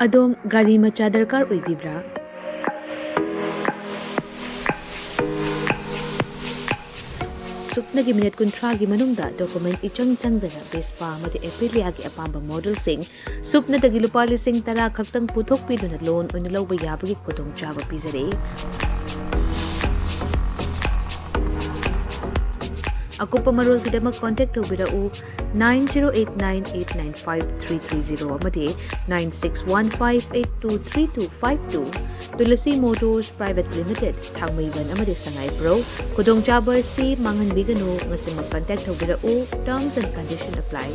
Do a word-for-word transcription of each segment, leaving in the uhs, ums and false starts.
ꯑꯗꯣꯝ ꯒꯥꯔꯤ ꯃꯆꯥ ꯗꯔꯀꯥꯔ ꯑꯣꯏꯕꯤꯕ꯭ꯔꯥ? ꯁꯨꯞꯅꯒꯤ ꯃꯤꯅꯤꯠ ꯀꯨꯟꯊ꯭ꯔꯥꯒꯤ ꯃꯅꯨꯡꯗ ꯗꯣꯀꯨꯃꯦꯟ ꯏꯆꯪ ꯆꯪꯗꯅ ꯚꯦꯁꯄꯥ ꯑꯃꯗꯤ ꯑꯦꯄꯤꯂꯤꯌꯥꯒꯤ ꯑꯄꯥꯝꯕ ꯃꯣꯗꯦꯜꯁꯤꯡ ꯁꯨꯞꯅꯗꯒꯤ ꯂꯨꯄꯥ ꯂꯤꯁꯤꯡ ꯇꯔꯥ ꯈꯛꯇꯪ ꯄꯨꯊꯣꯛꯄꯤꯗꯨꯅ ꯂꯣꯟ ꯑꯣꯏꯅ ꯂꯧꯕ ꯌꯥꯕꯒꯤ ꯈꯨꯗꯣꯡꯆꯥꯕ ꯄꯤꯖꯔꯤ꯫ ꯑꯀꯨꯞꯄ ꯃꯔꯣꯜꯒꯤꯗꯃꯛ ꯀꯣꯟꯇꯦꯛ ꯇꯧꯕꯤꯔꯛꯎ, nine zero eight nine eight nine five three three zero ꯑꯃꯗꯤ nine six one five eight two three two five two꯫ Tulsi motors private limited, Thangmeiband ꯑꯃꯗꯤ ꯁꯉꯥꯏꯄ꯭ꯔꯧ꯫ ꯈꯨꯗꯣꯡꯆꯥꯕ ꯑꯁꯤ ꯃꯥꯡꯍꯟꯕꯤꯒꯅꯨ꯫ ꯉꯁꯤꯃꯛ ꯀꯟꯇꯦꯛ ꯇꯧꯕꯤꯔꯛꯎ꯫ Terms and condition apply꯫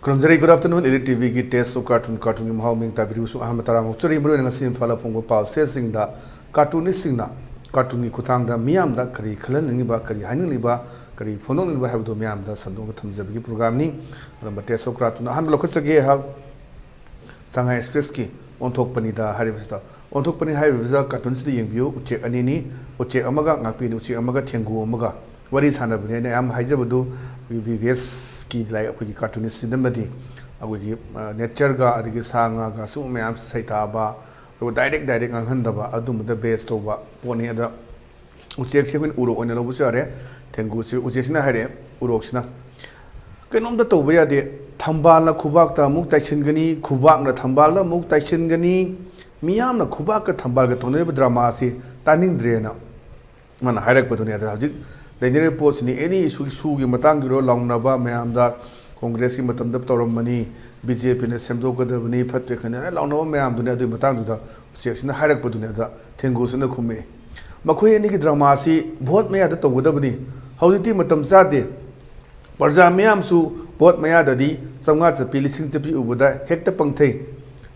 ꯈꯨꯔꯨꯝꯖꯔꯤ꯫ Good afternoon, Elite ꯇꯤꯚꯤꯒꯤ Taste of Cartoon, ꯀꯥꯔꯇꯨꯟꯒꯤ ꯃꯍꯥꯎ ꯃꯤꯡ ꯇꯥꯕꯤꯔꯤꯕꯁꯨ ꯑꯍꯥꯟꯕ ꯇꯔꯥꯝꯅ ꯑꯣꯛꯆꯔꯤ꯫ ꯃꯔꯨꯑꯣꯏꯅ ꯉꯁꯤ ꯏꯝꯐꯥꯜꯗ ꯐꯣꯡꯕ ꯄꯥꯎꯆꯦꯁꯤꯡꯗ ꯀꯥꯔꯇꯨꯅꯤꯁꯁꯤꯡꯅ ꯀꯥꯔꯇꯨꯟꯒꯤ ꯈꯨꯠꯊꯥꯡꯗ ꯃꯤꯌꯥꯝꯗ ꯀꯔꯤ ꯈꯜꯍꯟꯅꯤꯡꯉꯤꯕ, ꯀꯔꯤ ꯍꯥꯏꯅꯤꯡꯂꯤꯕ, ꯀꯔꯤ ꯐꯣꯡꯗꯣꯛꯅꯤꯡꯂꯤꯕ ꯍꯥꯏꯕꯗꯨ ꯃꯤꯌꯥꯝꯗ ꯁꯟꯗꯣꯛꯅ ꯊꯝꯖꯕꯒꯤ ꯄ꯭ꯔꯣꯒ꯭ꯔꯥꯝꯅꯤ꯫ ꯑꯗꯨꯝꯕ Taste of Cartoon ꯑꯍꯥꯟꯕ ꯂꯧꯈꯠꯆꯒꯦ꯫ ꯑꯩꯍꯥꯛ ꯁꯉꯥꯏ ꯑꯦꯛꯁꯄ꯭ꯔꯦꯁꯀꯤ ꯑꯣꯟꯊꯣꯛꯄꯅꯤꯗ ꯍꯥꯏꯔꯤꯕꯁꯤꯗ, ꯑꯣꯟꯊꯣꯛꯄꯅꯤ ꯍꯥꯏꯔꯤꯕꯁꯤꯗ ꯀꯥꯔꯇꯨꯟꯁꯤꯗ ꯌꯦꯡꯕꯤꯌꯨ꯫ ꯎꯆꯦꯛ ꯑꯅꯤꯅꯤ, ꯎꯆꯦꯛ ꯑꯃꯒ ꯉꯥꯛꯄꯤꯅꯤ, ꯎꯆꯦꯛ ꯑꯃꯒ ꯊꯦꯡꯒꯨ ꯑꯃꯒ꯫ ꯋꯥꯔꯤ ꯁꯥꯟꯅꯕꯅꯤ꯫ ꯑꯩꯅ ꯑꯌꯥꯝꯕ ꯍꯥꯏꯖꯕꯗꯨ ꯑꯩꯈꯣꯏꯒꯤ ꯚꯤ ꯚꯤ ꯑꯦꯁꯀꯤ ꯂꯥꯏꯔꯤꯛ, ꯑꯩꯈꯣꯏꯒꯤ ꯀꯥꯔꯇꯨꯅꯤꯁꯁꯤꯗꯃꯗꯤ ꯑꯩꯈꯣꯏꯒꯤ, ꯑ, ꯅꯦꯆꯔꯒ ꯑꯗꯒꯤ ꯁꯥ ꯉꯥꯒ ꯁꯨꯝ ꯃꯌꯥꯝ ꯁꯩꯊꯥꯕ, ꯑꯗꯨꯒ ꯗꯥꯏꯔꯦꯛ ꯗꯥꯏꯔꯦꯛ ꯉꯥꯡꯍꯟꯗꯕ, ꯑꯗꯨꯝꯕꯗ ꯕꯦꯁ ꯇꯧꯕ ꯄꯣꯠꯅꯤ꯫ ꯑꯗ ꯎꯆꯦꯛꯁꯦ ꯑꯩꯈꯣꯏꯅ ꯎꯔꯣꯛ ꯑꯣꯏꯅ ꯂꯧꯕꯁꯨ ꯌꯥꯔꯦ꯫ ꯊꯦꯡꯒꯨꯁꯤ ꯎꯆꯦꯛꯁꯤꯅ ꯍꯥꯏꯔꯛꯑꯦ, ꯎꯔꯣꯛꯁꯤꯅ, "ꯀꯩꯅꯣꯝꯇ ꯇꯧꯕ ꯌꯥꯗꯦ, ꯊꯝꯕꯥꯜꯅ ꯈꯨꯕꯥꯛꯇ ꯑꯃꯨꯛ ꯇꯥꯏꯁꯤꯟꯒꯅꯤ, ꯈꯨꯕꯥꯛꯅ ꯊꯝꯕꯥꯜꯗ ꯑꯃꯨꯛ ꯇꯥꯏꯁꯤꯟꯒꯅꯤ, ꯃꯤꯌꯥꯝꯅ ꯈꯨꯕꯥꯛꯀ ꯊꯝꯕꯥꯜꯒ ꯇꯧꯅꯔꯤꯕ ꯗ꯭ꯔꯃꯥ ꯑꯁꯤ ꯇꯥꯅꯤꯡꯗ꯭ꯔꯦꯅ"꯫ ꯃꯥꯅ ꯍꯥꯏꯔꯛꯄꯗꯨꯅꯤ꯫ ꯑꯗ ꯍꯧꯖꯤꯛ ꯂꯩꯅꯔꯤꯕ ꯄꯣꯠꯁꯤꯅꯤ, ꯑꯦꯅꯤ ꯏꯁꯨ, ꯏꯁꯨꯒꯤ ꯃꯇꯥꯡꯒꯤꯔꯣ ꯂꯥꯎꯅꯕ ꯃꯌꯥꯝꯗ, ꯀꯣꯡꯒ꯭ꯔꯦꯁꯀꯤ ꯃꯇꯝꯗ ꯇꯧꯔꯝꯕꯅꯤ, ꯕꯤ ꯖꯦ ꯄꯤꯅ ꯁꯦꯝꯗꯣꯛꯀꯗꯕꯅꯤ, ꯐꯠꯇ꯭ꯔꯦ ꯈꯟꯗꯅ ꯂꯥꯎꯅꯕ ꯃꯌꯥꯝꯗꯨꯅꯤ꯫ ꯑꯗꯨꯒꯤ ꯃꯇꯥꯡꯗꯨꯗ ꯎꯆꯦꯛꯁꯤꯅ ꯍꯥꯏꯔꯛꯄꯗꯨꯅꯤ꯫ ꯑꯗ ꯊꯦꯡꯒꯨꯁꯤꯅ ꯈꯨꯝꯃꯛꯏ, "ꯃꯈꯣꯏ ꯑꯅꯤꯒꯤ ꯗ꯭ꯔꯃꯥꯁꯤ ꯚꯣꯠ ꯃꯌꯥꯗ ꯇꯧꯒꯗꯕꯅꯤ, ꯍꯧꯖꯤꯛꯇꯤ ꯃꯇꯝ ꯆꯥꯗꯦ, ꯄ꯭ꯔꯖꯥ ꯃꯤꯌꯥꯝꯁꯨ ꯚꯣꯠ ꯃꯌꯥꯗꯗꯤ ꯆꯥꯝꯃꯉꯥ ꯆꯠꯄꯤ, ꯂꯤꯁꯤꯡ ꯆꯠꯄꯤ ꯎꯕꯗ ꯍꯦꯛꯇ ꯄꯪꯊꯩ꯫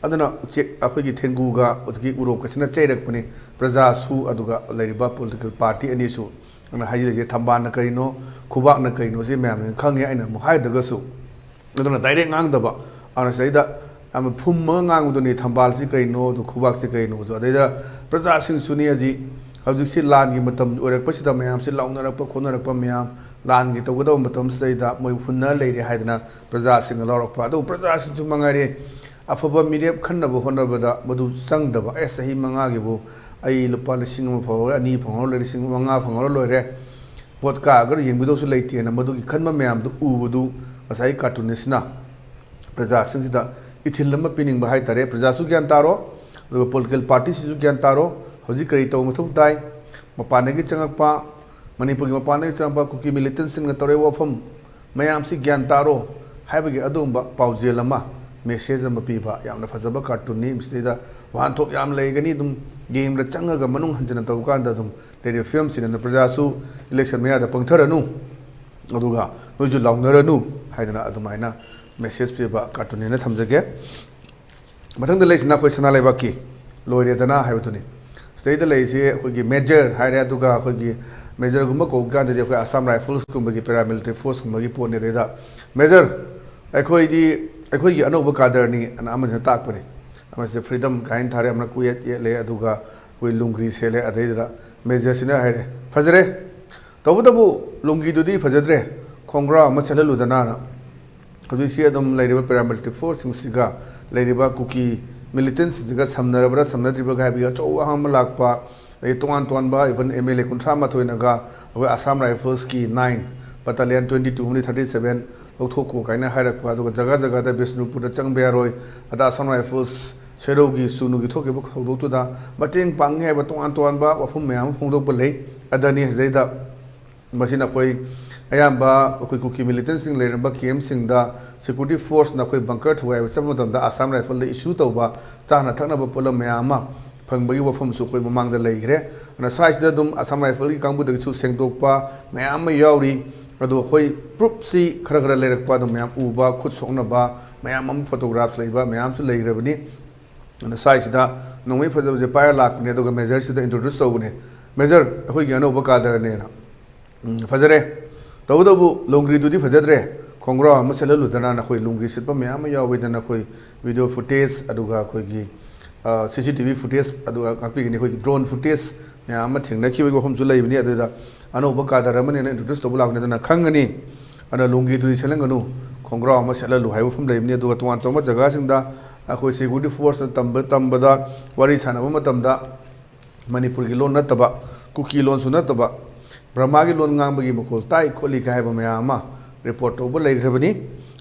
ꯑꯗꯨꯅ ꯎꯆꯦꯛ, ꯑꯩꯈꯣꯏꯒꯤ ꯊꯦꯡꯒꯨꯒ ꯍꯧꯖꯤꯛꯀꯤ ꯎꯔꯣꯛꯀꯁꯤꯅ ꯆꯩꯔꯛꯄꯅꯤ꯫ ꯄ꯭ꯔꯖꯥꯁꯨ ꯑꯗꯨꯒ ꯂꯩꯔꯤꯕ ꯄꯣꯂꯤꯇꯤꯀꯦꯜ ꯄꯥꯔꯇꯤ ꯑꯅꯤꯁꯨ꯫ ꯑꯗꯨꯅ ꯍꯥꯏꯖꯔꯤꯁꯦ, ꯊꯝꯕꯥꯜꯅ ꯀꯔꯤꯅꯣ, ꯈꯨꯕꯥꯛꯅ ꯀꯔꯤꯅꯣ, ꯁꯤ ꯃꯌꯥꯝꯅ ꯈꯪꯉꯦ꯫ ꯑꯩꯅ ꯑꯃꯨꯛ ꯍꯥꯏꯗ꯭ꯔꯒꯁꯨ, ꯑꯗꯨꯅ ꯗꯥꯏꯔꯦꯛ ꯉꯥꯡꯗꯕ, ꯑꯗꯨꯅ ꯁꯤꯗꯩꯗ ꯌꯥꯝꯅ ꯐꯨꯝꯃꯒ ꯉꯥꯡꯕꯗꯨꯅꯤ, ꯊꯝꯕꯥꯜꯁꯤ ꯀꯩꯅꯣ, ꯑꯗꯨ ꯈꯨꯕꯥꯛꯁꯤ ꯀꯩꯅꯣꯁꯨ꯫ ꯑꯗꯩꯗ ꯄ꯭ꯔꯖꯥꯁꯤꯡꯁꯨꯅꯤ ꯍꯧꯖꯤꯛ, ꯍꯧꯖꯤꯛꯁꯤ ꯂꯥꯟꯒꯤ ꯃꯇꯝ ꯑꯣꯏꯔꯛꯄꯁꯤꯗ ꯃꯌꯥꯝꯁꯤ ꯂꯥꯎꯅꯔꯛꯄ ꯈꯣꯠꯅꯔꯛꯄ ꯃꯌꯥꯝ, ꯂꯥꯟꯒꯤ ꯇꯧꯒꯗꯕ ꯃꯇꯝꯁꯤꯗꯩꯗ ꯃꯣꯏ ꯍꯨꯟꯅ ꯂꯩꯔꯦ ꯍꯥꯏꯗꯅ ꯄ꯭ꯔꯖꯥꯁꯤꯡꯅ ꯂꯥꯎꯔꯛꯄ꯫ ꯑꯗꯨꯕꯨ ꯄ꯭ꯔꯖꯥꯁꯤꯡꯁꯨ ꯃꯉꯥꯏꯔꯦ, ꯑꯐꯕ ꯃꯤꯔꯦꯞ ꯈꯟꯅꯕ ꯍꯣꯠꯅꯕꯗ ꯃꯗꯨ ꯆꯪꯗꯕ꯫ ꯑꯦ, ꯆꯍꯤ ꯃꯉꯥꯒꯤꯕꯨ ꯑꯩ ꯂꯨꯄꯥ ꯂꯤꯁꯤꯡ ꯑꯃ ꯐꯪꯍꯧꯔꯦ, ꯑꯅꯤ ꯐꯪꯍꯧꯔꯦ, ꯂꯤꯁꯤꯡ ꯃꯉꯥ ꯐꯪꯍꯧꯔ ꯂꯣꯏꯔꯦ, ꯄꯣꯠ ꯀꯥꯒ꯭ꯔ ꯌꯦꯡꯕꯤꯗꯧꯁꯨ ꯂꯩꯇꯦꯅ ꯃꯗꯨꯒꯤ ꯈꯟꯕ ꯃꯌꯥꯝꯗꯨ ꯎꯕꯗꯨ ꯉꯁꯥꯏ ꯀꯥꯔꯇꯨꯅꯤꯁꯅ ꯄ꯭ꯔꯖꯥꯁꯤꯡꯁꯤꯗ ꯏꯊꯤꯜ ꯑꯃ ꯄꯤꯅꯤꯡꯕ ꯍꯥꯏꯇꯥꯔꯦ꯫ ꯄ꯭ꯔꯖꯥꯁꯨ ꯒ꯭ꯌꯥꯟ ꯇꯥꯔꯣ, ꯑꯗꯨꯒ ꯄꯣꯂꯤꯇꯤꯀꯦꯜ ꯄꯥꯔꯇꯤꯁꯤꯡꯁꯨ ꯒ꯭ꯌꯥꯟ ꯇꯥꯔꯣ, ꯍꯧꯖꯤꯛ ꯀꯔꯤ ꯇꯧꯕ ꯃꯊꯧ ꯇꯥꯏ, ꯃꯄꯥꯟꯗꯒꯤ ꯆꯪꯉꯛꯄ, ꯃꯅꯤꯄꯨꯔꯒꯤ ꯃꯄꯥꯟꯗꯒꯤ ꯆꯪꯉꯛꯄ ꯀꯨꯀꯤ ꯃꯤꯂꯤꯇꯦꯟꯁꯤꯡꯅ ꯇꯧꯔꯛꯏꯕ ꯋꯥꯐꯝ ꯃꯌꯥꯝꯁꯤ ꯒ꯭ꯌꯥꯟ ꯇꯥꯔꯣ ꯍꯥꯏꯕꯒꯤ ꯑꯗꯨꯒꯨꯝꯕ ꯄꯥꯎꯖꯦꯜ ꯑꯃ, ꯃꯦꯁꯦꯖ ꯑꯃ ꯄꯤꯕ ꯌꯥꯝꯅ ꯐꯖꯕ ꯀꯥꯔꯇꯨꯟꯅꯤ꯫ ꯃꯁꯤꯗꯩꯗ ꯋꯥꯍꯟꯊꯣꯛ ꯌꯥꯝ ꯂꯩꯒꯅꯤ, ꯑꯗꯨꯝ ꯒꯦꯝꯗ ꯆꯪꯉꯒ ꯃꯅꯨꯡ ꯍꯟꯖꯤꯟꯅ ꯇꯧꯕ ꯀꯥꯟꯗ ꯑꯗꯨꯝ ꯂꯩꯔꯤꯕ ꯐꯤꯕꯝꯁꯤꯅ ꯄ꯭ꯔꯖꯥꯁꯨ ꯏꯂꯦꯛꯁꯟ ꯃꯌꯥꯗ ꯄꯪꯊꯔꯅꯨ, ꯑꯗꯨꯒ ꯅꯣꯏꯁꯨ ꯂꯥꯎꯅꯔꯅꯨ ꯍꯥꯏꯗꯅ ꯑꯗꯨꯃꯥꯏꯅ ꯃꯦꯁꯦꯖ ꯄꯤꯕ ꯀꯥꯔꯇꯨꯟꯅꯦꯅ ꯊꯝꯖꯒꯦ꯫ ꯃꯊꯪꯗ ꯂꯩꯁꯤꯅ ꯑꯩꯈꯣꯏ ꯁꯅꯥ ꯂꯩꯕꯥꯛꯀꯤ ꯂꯣꯏꯔꯦꯗꯅ ꯍꯥꯏꯕꯗꯨꯅꯤ꯫ ꯁꯤꯗꯩꯗ ꯂꯩꯔꯤꯁꯦ ꯑꯩꯈꯣꯏꯒꯤ ꯃꯦꯖꯔ ꯍꯥꯏꯔꯦ, ꯑꯗꯨꯒ ꯑꯩꯈꯣꯏꯒꯤ ꯃꯦꯖꯔꯒꯨꯝꯕ ꯀꯧꯕ ꯀꯥꯟꯗꯗꯤ ꯑꯩꯈꯣꯏ ꯑꯁꯥꯝ ꯔꯥꯏꯐꯜꯁꯀꯨꯝꯕꯒꯤ ꯄꯦꯔꯥꯃꯤꯂꯤꯇꯔꯤ ꯐꯣꯔꯁꯀꯨꯝꯕꯒꯤ ꯄꯣꯠꯅꯤ꯫ ꯑꯗꯩꯗ ꯃꯦꯖꯔ, ꯑꯩꯈꯣꯏꯗꯤ, ꯑꯩꯈꯣꯏꯒꯤ ꯑꯅꯧꯕ ꯀꯥꯗꯔꯅꯤ ꯑꯅ ꯑꯃꯁꯤꯅ ꯇꯥꯛꯄꯅꯤ꯫ ꯑꯃꯁꯤꯗ ꯐ꯭ꯔꯤꯗꯝ ꯀꯥꯏꯅ ꯊꯥꯔꯦ, ꯑꯃꯅ ꯀꯨꯌꯦꯠ ꯌꯦꯠꯂꯦ, ꯑꯗꯨꯒ ꯑꯩꯈꯣꯏ ꯂꯨꯡꯒ꯭ꯔꯤ ꯁꯦꯠꯂꯦ꯫ ꯑꯗꯩꯗꯨꯗ ꯃꯦꯖꯔꯁꯤꯅ ꯍꯥꯏꯔꯦ, "ꯐꯖꯔꯦ, ꯇꯧꯕꯇꯕꯨ ꯂꯨꯡꯒꯤꯗꯨꯗꯤ ꯐꯖꯗ꯭ꯔꯦ, ꯈꯣꯡꯒ꯭ꯔꯥꯎ ꯑꯃ ꯁꯦꯠꯍꯜꯂꯨꯗꯅ"꯫ ꯍꯧꯖꯤꯛꯁꯤ ꯑꯗꯨꯝ ꯂꯩꯔꯤꯕ ꯄꯦꯔꯥꯃꯤꯂꯤꯇꯔꯤ ꯐꯣꯔꯁꯁꯤꯡꯁꯤꯒ ꯂꯩꯔꯤꯕ ꯀꯨꯀꯤ ꯃꯤꯂꯤꯇꯦꯟꯁꯤꯡꯁꯤꯒ ꯁꯝꯅꯔꯕ꯭ꯔꯥ ꯁꯝꯅꯗ꯭ꯔꯤꯕ꯭ꯔꯥ ꯍꯥꯏꯕꯒꯤ ꯑꯆꯧꯕ ꯑꯍꯪꯕ ꯂꯥꯛꯄ, ꯑꯗꯒꯤ ꯇꯣꯉꯥꯟ ꯇꯣꯉꯥꯟꯕ even ꯑꯦꯝ ꯑꯦꯜ ꯑꯦ ꯀꯨꯟꯊ꯭ꯔꯥ ꯃꯥꯊꯣꯏꯅꯒ ꯑꯩꯈꯣꯏ ꯑꯁꯥꯝ ꯔꯥꯏꯐꯜꯁꯀꯤ ꯅꯥꯏꯟ ꯕꯇꯥꯂꯤꯌꯟ ꯇ꯭ꯋꯦꯟꯇꯤ ꯇꯨ ꯑꯃꯗꯤ ꯊꯥꯔꯇꯤ ꯁꯚꯦꯟ ꯂꯧꯊꯣꯛꯈꯣ ꯀꯥꯏꯅ ꯍꯥꯏꯔꯛꯄ, ꯑꯗꯨꯒ ꯖꯒꯥ ꯖꯒꯥꯗ ꯕꯤꯁꯅꯨꯄꯨꯔꯗ ꯆꯪꯕ ꯌꯥꯔꯣꯏ, ꯑꯗ ꯑꯁꯥꯝ ꯔꯥꯏꯐꯜꯁ ꯁꯦꯔꯧꯒꯤ ꯁꯨꯅꯨꯒꯤ ꯊꯣꯛꯈꯤꯕ ꯊꯧꯗꯣꯛꯇꯨꯗ ꯃꯇꯦꯡ ꯄꯥꯡꯅꯤ ꯍꯥꯏꯕ ꯇꯣꯉꯥꯟ ꯇꯣꯉꯥꯟꯕ ꯋꯥꯐꯝ ꯃꯌꯥꯝ ꯑꯃ ꯐꯣꯡꯗꯣꯛꯄ ꯂꯩ꯫ ꯑꯗꯅꯤ ꯍꯧꯖꯤꯛꯗ ꯃꯁꯤꯅ ꯑꯩꯈꯣꯏ ꯑꯌꯥꯝꯕ ꯑꯩꯈꯣꯏ ꯀꯨꯀꯤ ꯃꯤꯂꯤꯇꯦꯟꯁꯤꯡ ꯂꯩꯔꯝꯕ ꯀꯦꯝꯁꯤꯡꯗ ꯁꯦꯀ꯭ꯌꯨꯔꯤꯇꯤ ꯐꯣꯔꯁꯅ ꯑꯩꯈꯣꯏ ꯕꯪꯀꯔ ꯊꯨꯒꯥꯏꯕ ꯆꯠꯄ ꯃꯇꯝꯗ ꯑꯁꯥꯝ ꯔꯥꯏꯐꯜꯗ ꯏꯁꯨ ꯇꯧꯕ ꯆꯥꯅ ꯊꯛꯅꯕ ꯄꯣꯠꯂꯝ ꯃꯌꯥꯝ ꯑꯃ ꯐꯪꯕꯒꯤ ꯋꯥꯐꯝꯁꯨ ꯑꯩꯈꯣꯏ ꯃꯃꯥꯡꯗ ꯂꯩꯈ꯭ꯔꯦ꯫ ꯑꯗꯨꯅ ꯁ꯭ꯋꯥꯏꯁꯤꯗ ꯑꯗꯨꯝ ꯑꯁꯥꯝ ꯔꯥꯏꯐꯜꯒꯤ ꯀꯥꯡꯕꯨꯗꯒꯤꯁꯨ ꯁꯦꯡꯗꯣꯛꯄ ꯃꯌꯥꯝ ꯑꯃ ꯌꯥꯎꯔꯤ꯫ ꯑꯗꯣ ꯑꯩꯈꯣꯏ ꯄ꯭ꯔꯨꯞꯁꯤ ꯈꯔ ꯈꯔ ꯂꯩꯔꯛꯄ, ꯑꯗꯨꯝ ꯃꯌꯥꯝ ꯎꯕ, ꯈꯨꯠ ꯁꯣꯛꯅꯕ ꯃꯌꯥꯝ ꯑꯃ, ꯐꯣꯇꯣꯒ꯭ꯔꯥꯐꯁ ꯂꯩꯕ ꯃꯌꯥꯝꯁꯨ ꯂꯩꯈ꯭ꯔꯕꯅꯤ꯫ ꯑꯗꯨꯅ ꯁ꯭ꯋꯥꯏꯁꯤꯗ ꯅꯣꯡꯃꯩ ꯐꯖꯕꯁꯦ ꯄꯥꯏꯔ ꯂꯥꯛꯄꯅꯦ, ꯑꯗꯨꯒ ꯃꯦꯖꯔꯁꯤꯗ ꯏꯟꯇ꯭ꯔꯣꯗ꯭ꯌꯨꯁ ꯇꯧꯕꯅꯦ, "ꯃꯦꯖꯔ, ꯑꯩꯈꯣꯏꯒꯤ ꯑꯅꯧꯕ ꯀꯥꯗꯔꯅꯦꯅ꯫ ꯎꯝ, ꯐꯖꯔꯦ꯫ ꯇꯧꯕꯇꯕꯨ ꯂꯣꯡꯒ꯭ꯔꯤꯗꯨꯗꯤ ꯐꯖꯗ꯭ꯔꯦ꯫ ꯈꯣꯡꯒ꯭ꯔꯥꯎ ꯑꯃ ꯁꯦꯠꯍꯜꯂꯨꯗꯅ, ꯅꯈꯣꯏ ꯂꯣꯡꯒ꯭ꯔꯤ ꯁꯦꯠꯄ ꯃꯌꯥꯝ ꯑꯃ ꯌꯥꯎꯋꯤꯗꯅ, ꯑꯩꯈꯣꯏ ꯚꯤꯗꯤꯑꯣ ꯐꯨꯇꯦꯖ, ꯑꯗꯨꯒ ꯑꯩꯈꯣꯏꯒꯤ, ꯑ, ꯁꯤ ꯁꯤ ꯇꯤ ꯚꯤ ꯐꯨꯇꯦꯖ, ꯑꯗꯨꯒ ꯉꯥꯛꯄꯤꯒꯅꯤ, ꯑꯩꯈꯣꯏꯒꯤ ꯗ꯭ꯔꯣꯟ ꯐꯨꯇꯦꯖ ꯃꯌꯥꯝ ꯑꯃ ꯊꯦꯡꯅꯈꯤꯕꯒꯤ ꯋꯥꯐꯝꯁꯨ ꯂꯩꯕꯅꯤ꯫ ꯑꯗꯨꯗ ꯑꯅꯧꯕ ꯀꯥꯗꯔ ꯑꯃꯅꯦꯅ ꯏꯟꯇ꯭ꯔꯣꯗ꯭ꯌꯨꯁ ꯇꯧꯕ ꯂꯥꯛꯄꯅꯤ, ꯑꯗꯨꯅ ꯈꯪꯒꯅꯤ꯫ ꯑꯗꯨꯅ ꯂꯣꯡꯒ꯭ꯔꯤꯗꯨꯗꯤ ꯁꯦꯠꯍꯟꯒꯅꯨ, ꯈꯣꯡꯒ꯭ꯔꯥꯎ ꯑꯃ ꯁꯦꯠꯍꯜꯂꯨ" ꯍꯥꯏꯕ ꯋꯥꯐꯝ ꯂꯩꯕꯅꯤ꯫ ꯑꯗꯨꯒ ꯇꯣꯉꯥꯟ ꯇꯣꯉꯥꯟꯕ ꯖꯒꯥꯁꯤꯡꯗ ꯑꯩꯈꯣꯏ ꯁꯦꯀ꯭ꯌꯨꯔꯤꯇꯤ ꯐꯣꯔꯁꯅ ꯇꯝꯕ, ꯇꯝꯕꯗ, ꯋꯥꯔꯤ ꯁꯥꯟꯅꯕ ꯃꯇꯝꯗ ꯃꯅꯤꯄꯨꯔꯒꯤ ꯂꯣꯟ ꯅꯠꯇꯕ, ꯀꯨꯀꯤ ꯂꯣꯟꯁꯨ ꯅꯠꯇꯕ, ꯕ꯭ꯔꯍꯃꯥꯒꯤ ꯂꯣꯟ ꯉꯥꯡꯕꯒꯤ ꯃꯈꯣꯜ ꯇꯥꯏ ꯈꯣꯠꯂꯤ ꯀꯥꯏ ꯍꯥꯏꯕ ꯃꯌꯥꯝ ꯑꯃ ꯔꯤꯄꯣꯔꯠ ꯇꯧꯕ ꯂꯩꯈ꯭ꯔꯕꯅꯤ꯫